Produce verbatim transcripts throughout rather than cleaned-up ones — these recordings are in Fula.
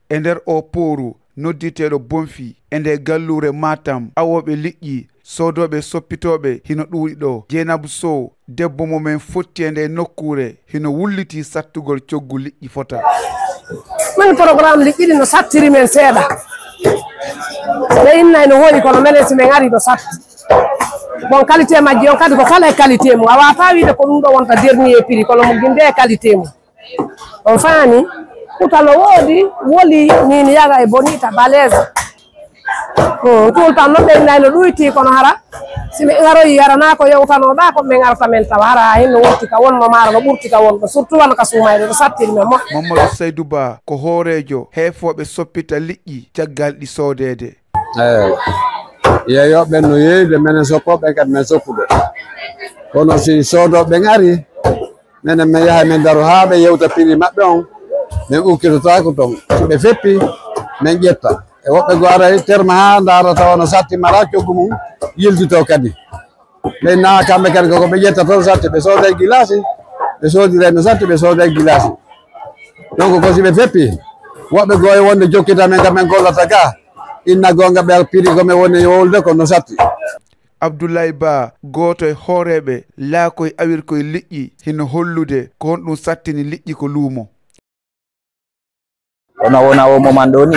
E nder oo pooru nodditeeɗo Bonfi e nde galluure Matam, awooɓe liƴƴi, soodooɓe e soppitooɓe hino ɗuuɗi ɗoo. Jeenabu Sow, debbo mo men fotti e ndee nokkuure, hino wullitii sattugol coggu liƴƴi fota. Min programme liƴƴi ɗi no sattiri men seeɗa. Ɓe innay no hooƴi kono menen si men ari no satti. Bon, qualité majji on kadi ko kala e qualité mum. A waata wiide ko ɗum ɗo wonta dernier prix kono mo ginde e qualité mum. On faami? Kuta no woodi, woli, nin yaga e bonita baleuse. Hmm, tout le temps noon ɓe innay no ɗuyti kono hara si mi garoyi yarana ko yewtanoɗa ko ɓe garata men tawa hara ha hinno wonti ka wonno maaro no ɓurti ka wonɗo surtout wano ka suumayɗo ɗo sattiri men moƴƴo. Mamadou Saydou Ba ko hooreejo heefooɓe soppita liƴƴi caggal ɗi soodeede. Eey, yeeyooɓe no yeeyude, menen soppooɓe kadi men soppude. Kono si soodooɓe ɓen arii, menen men yahay men daro haa ɓe yewta piri maɓɓe on, men ukkitotaako ton. Si ɓe feppii, men ƴetta. E woɓɓe goo aray terma haa ndaara tawa no satti mara coggu mum yiltitoo kadi. Ɓen na kamɓe kadi koko ɓe ƴetta toon satti ɓe sooday gilaasi, ɓe soodiray no satti ɓe sooday gilaasi. Donc ko si ɓe feppi woɓɓe goo e wonde jokkita men ka men gollata ga inna goonga ɓe piri ko men woni e wowlude ko no satti. Abdoulaye Ba gooto e hooreeɓe laakoy awirkoy liƴƴi hino hollude ko honɗum sattini liƴƴi ko luumo. Kono wona o moment ɗo ni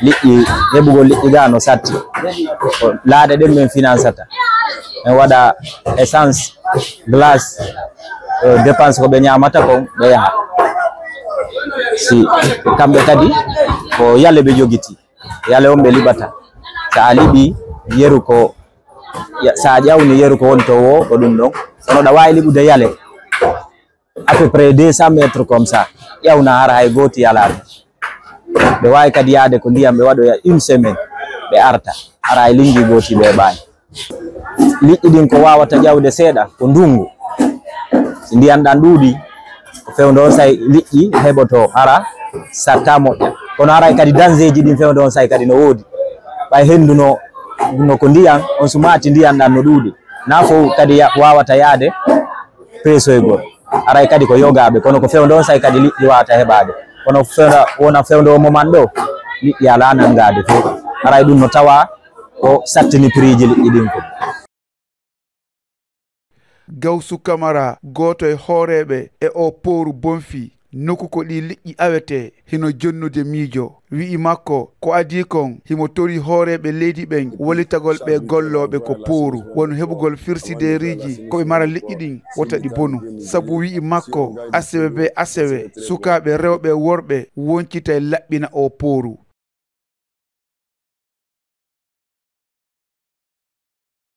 liƴƴi heɓugol liƴƴi ga no satti. Ko laaɗe ɗen min finansata, min waɗa essence, glace, dépense ko ɓe ñamata kon ɓe yaha. Si kamɓe kadi ko yale ɓe jogiti, yale on ɓe liɓata. Sa a liɓi yeru ko sa a ƴawni yeru ko woni to wo ko ɗum ɗon, kono ɗa wawi liɓude yale à peu près deux cents mètres comme ça, ƴawna hara hay gooti yalaa ɗum. Ɓe waawi kadi yahde ko ndiyam ɓe waɗoya une semaine ɓe arta, hara hay linngi gooti ɓe heɓaani. Liƴƴi ɗin ko waawata ƴawde seeɗa ko ndunngu. Si ndiyan ɗan ɗuuɗi, ko fewndo on say liƴƴi heɓoto hara satta moƴƴa. Kono haray kadi danseeji ɗin fewndo on say kadi no woodi. Ɓay henndu no, no ko ndiyan, on sumaati ndiyan ɗan no ɗuuɗi. Na fow kadi waawata yahde peesoygol. Aray kadi ko yogaaɓe, kono ko fewndo on say kadi liƴƴi waawata heɓaade. Kono fewndo wona fewndo o moment ɗo liƴƴi alaa nanngaade fow. Aray ɗum no tawa ko sattini prix ji liƴƴi ɗin ko. Gawsu Kamara, gooto e hooreeɓe e oo pooru Bonfi, nokku ko ɗii liƴƴi awetee, hino jonnude miijo. Wi'i makko, ko adii kon, himo torii hooreeɓe leydi ɓen wallitagol ɓee gollooɓe ko pooru, wano heɓugol firsideeriiji ko ɓe mara liƴƴi ɗin wota ɗi bonu. Sabu wi'i makko, asewe bee asewe, sukaaɓe rewɓe e worɓe woncitay laɓɓina oo pooru.